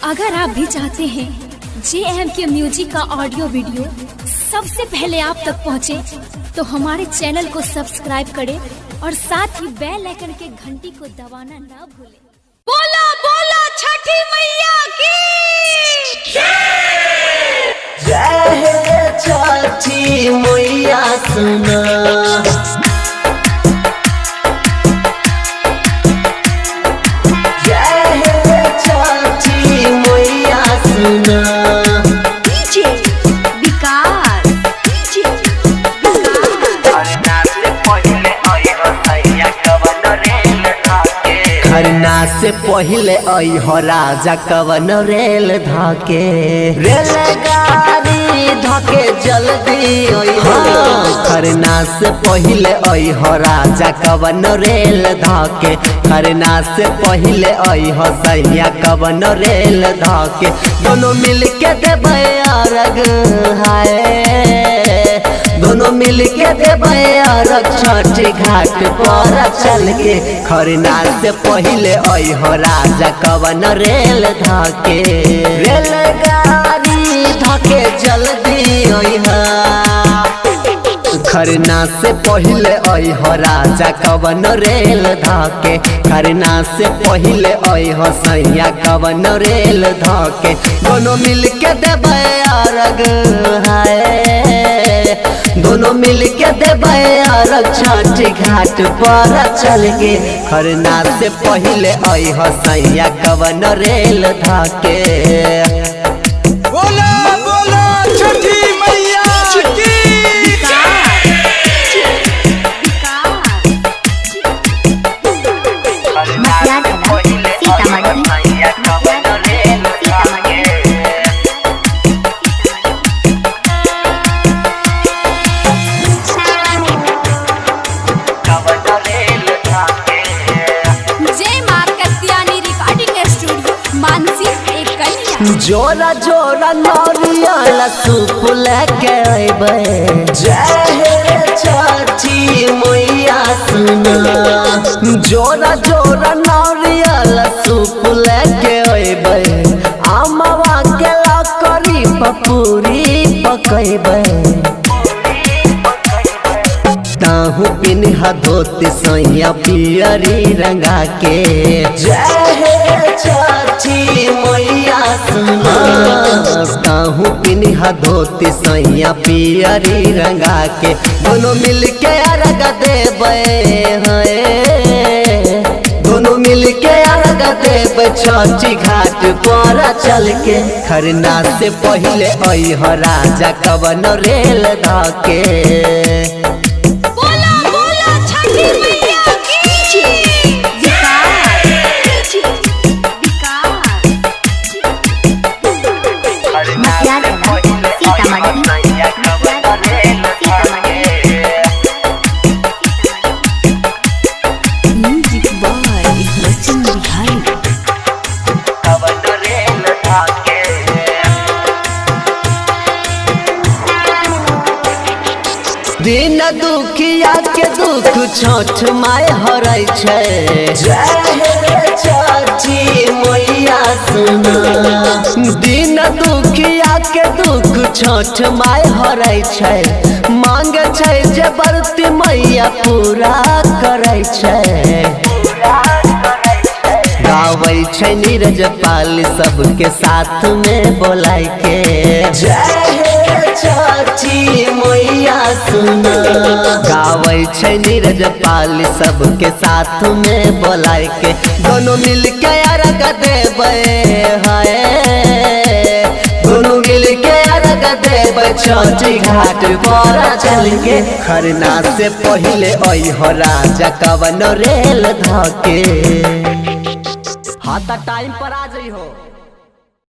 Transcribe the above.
अगर आप भी चाहते हैं जे एम के म्यूजिक का ऑडियो वीडियो सबसे पहले आप तक पहुंचे, तो हमारे चैनल को सब्सक्राइब करें और साथ ही बेल आइकन के घंटी को दबाना ना भूलें। बोला बोला छठी मैया की। जय हे छठी मैया सुना, जय हे छठी मैया सुना। डीजे विकास, डीजे खरना से पहले अइह राजा कवन रेल धके, रेलगाड़ी धके जल्दी अइह। खरना से पहले अइह राजा कवन रेल धके, खरना से पहले अइह सैया कवन रेल धके। दोनों मिल के देबै अर्घ हाय, दोनों मिल के देबै अर्घ छठ घाट पर चल के। खरना से पहले अइह राजा कवन रेल धके, रेलगाड़ी धके जल्दी अइह। खरना से पहले अइह राजा कवन रेल धके, खरना से पहले अइह सैया कवन रेल धके। दोनों मिल के देबै अर्घ हाय, दोनों मिल के देबै अर्घ छठ घाट पर चल के। खरना से पहले अइह सैया कवन रेल धके। बोला बोला छठी मैया की। जय माँ कत्यानी रिकॉर्डिंग स्टूडियो मानसी एक कन्या। जोरा जोरा नरियल सूप लेके अइबै, जय हे छठी मैया सुना। जोरा जोरा नरियल सूप लेके अइबै, आमवा के लकड़ी पपूरी पकैबै। ताहू पिन्हा धोती सैया पियरी रंगा के, जय हे छठी मैया सुना। ताहू पिन्हा धोती सैया पियरी रंगा के, दोनों मिल के अर्घ देबै हैं, दोनों मिल के अर्घ देबै छठी घाट पर चल के। खरना से पहले अइह राजा कवन रेल धके। बोला बोला छठी मैया की। म्यूजिक बाय बच्चन बिहारी। दिन दुखिया के दुख छठ माय हरै छै, जय हे छठी मैया सुना। दिन दुखिया के दुख छठ माय हरै छै, मांग छै जे बरती मैया पूरा करै छै। गाबै छै नीरज पाल सबके साथ में बोलाय के, जय हे छठी मैया सुना। गाबै छै नीरज पाल सबके साथ में बोलाय के, दोनों मिल के अर्घ देबै हाय, दोनों मिल के अर्घ देबै छठी घाट पर चल के। खरना से पहले अइह राजा कवन रेल धके। हाँ त टाइम पर आ जइहो।